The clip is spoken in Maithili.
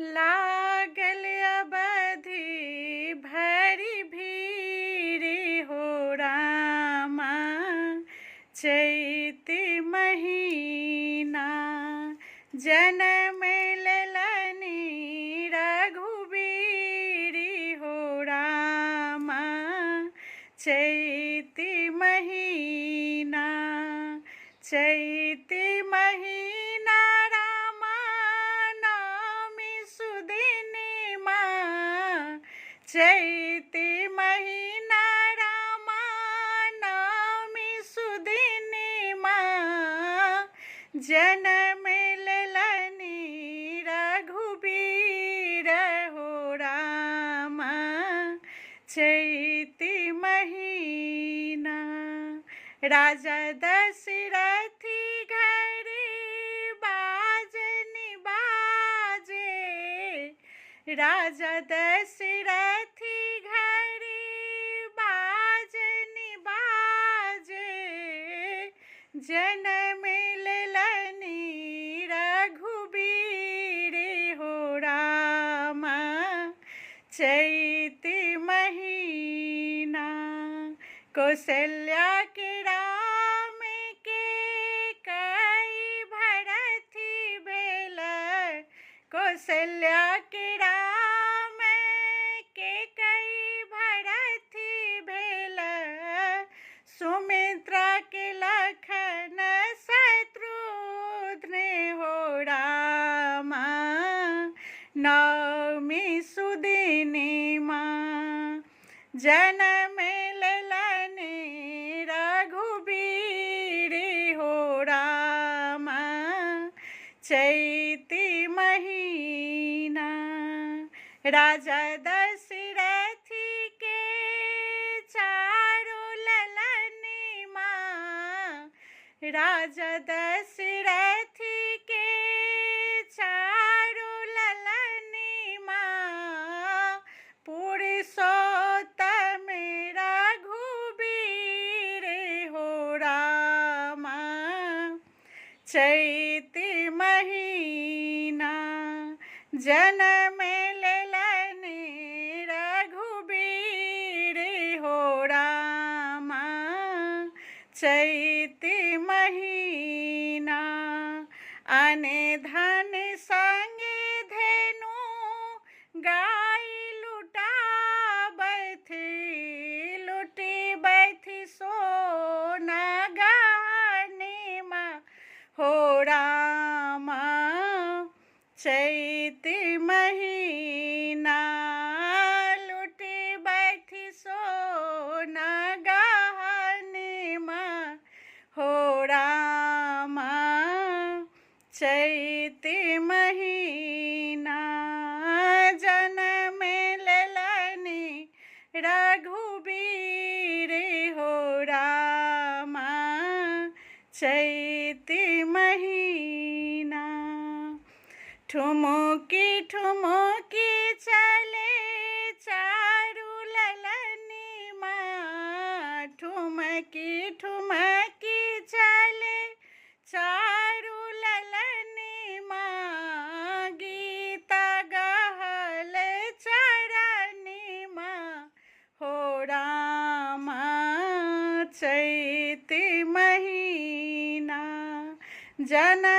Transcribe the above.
लागल अवधि भरि भीड़ हो रामा चैत महीना। जनम लेलनि रघुबीर हो रामा चैत महीना। चैत महीना रामा नामी सुदिनमा, चैत महीना रामा नामी सुदिनमा। जनम लेलनि रघुबीर हो रामा चैत महीना। राजा दशरथी घरे बाजनि बाजे, राजा दशरथी घरे बाजनि बाजे। जनम लेलनि रघुबीर हो रामा चैत महीना। कौशल्या के राम के कई भरथी भेल, कौशल्या के राम के कई भरथी भेल। सुमित्रा के लखन शत्रुघ्न हो रामा नवमी सुदिनमा। जनम लेलनि रघुबीर हो रामा चैत महीना। राजा दशरथी के चारो ललनी माँ, राजा दशरथी के चारो ललनी माँ। पुरुषोत्तम रघुबीर हो रामा चैत महीना। जनम लेलनि रघुबीर हो रामा चैत महीना। अने धन संगे धेनु गाय लुटाबथि, लुटिबथि सोना गहनेमा हो रामा चैत महीना। लुटिबथि सोना गहनेमा हो रामा चैत महीना। जनम लेलनि रघुबीर हो रामा चैत महीना। ठुमुकी ठुमुकी चले चारू ललनी माँ, ठुमकी ठुमकी चले चारू ललनी माँ। गीता गहल चरनी माँ हो रामा चैत महीना। जनम